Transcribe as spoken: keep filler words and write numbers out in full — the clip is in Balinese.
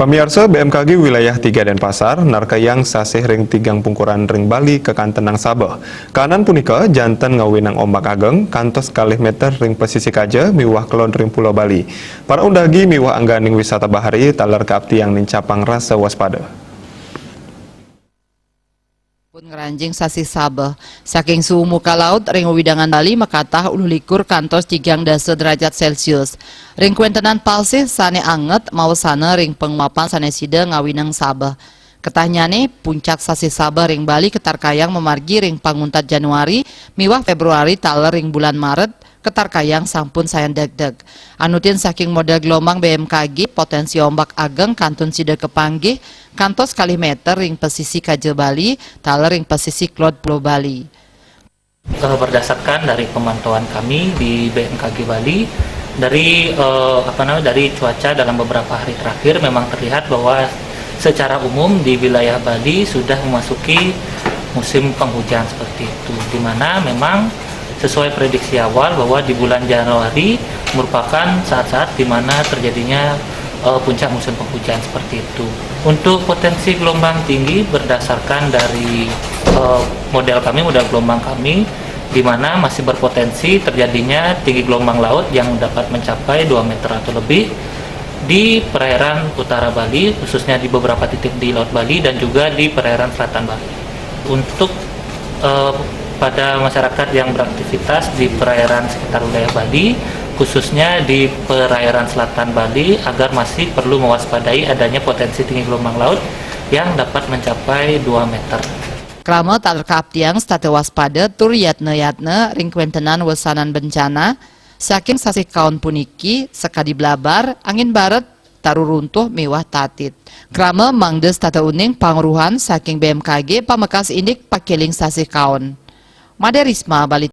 Pamiarsa, B M K G wilayah tiga Denpasar narkayang sasih ring tigang pungkuran ring Bali kakantenang sabeh. Kanan punika janten ngawinang ombak ageng kantos kalih meter ring pesisih kaja miwah kelod ring Pulau Bali. Para undagi miwah angganing wisata bahari taler kaaptiang nincapang rasa waspada. Pun ngranjing sasih sabeh. Saking suhu muka laut ring wewidangan Bali makatah uluh likur kantos tigang dasa derajat Celcius. Ring kwentenan pasih sane anget mawasana ring panguapan sane sida ngawinang sabeh. Ketahnyane, puncak sasih sabeh ring Bali katarkayang mamargi ring panguntat Januari miwah Februari taler ring bulan Maret, katarkayang sampun sayan degdeg. Anutin saking model gelombang B M K G, potensi ombak ageng kantun sida kapanggih kantos kalih meter ring pesisih kaja Bali, taler ring pesisih kelod Pulau Bali. Eh, berdasarkan dari pemantauan kami di B M K G Bali, dari eh, apa namanya dari cuaca dalam beberapa hari terakhir memang terlihat bahwa secara umum di wilayah Bali sudah memasuki musim penghujan seperti itu, di mana memang sesuai prediksi awal bahwa di bulan Januari merupakan saat-saat di mana terjadinya eh, puncak musim penghujan seperti itu. Untuk potensi gelombang tinggi berdasarkan dari eh, model kami, model gelombang kami, di mana masih berpotensi terjadinya tinggi gelombang laut yang dapat mencapai dua meter atau lebih di perairan utara Bali, khususnya di beberapa titik di Laut Bali dan juga di perairan selatan Bali. Untuk eh, pada masyarakat yang beraktivitas di perairan sekitar wilayah Bali, khususnya di perairan selatan Bali, agar masih perlu mewaspadai adanya potensi tinggi gelombang laut yang dapat mencapai dua meter. Krama taler kaaptiang setata waspada tur yatna-yatna ring kwentenan wesanan bencana, saking sasih kaon puniki, sakadi blabar, angin baret, taru runtuh miwah tatit. Krama mangda setata uning pangruhan saking B M K G pamekas indik pakeling sasih kaon. Made Risma, Bali.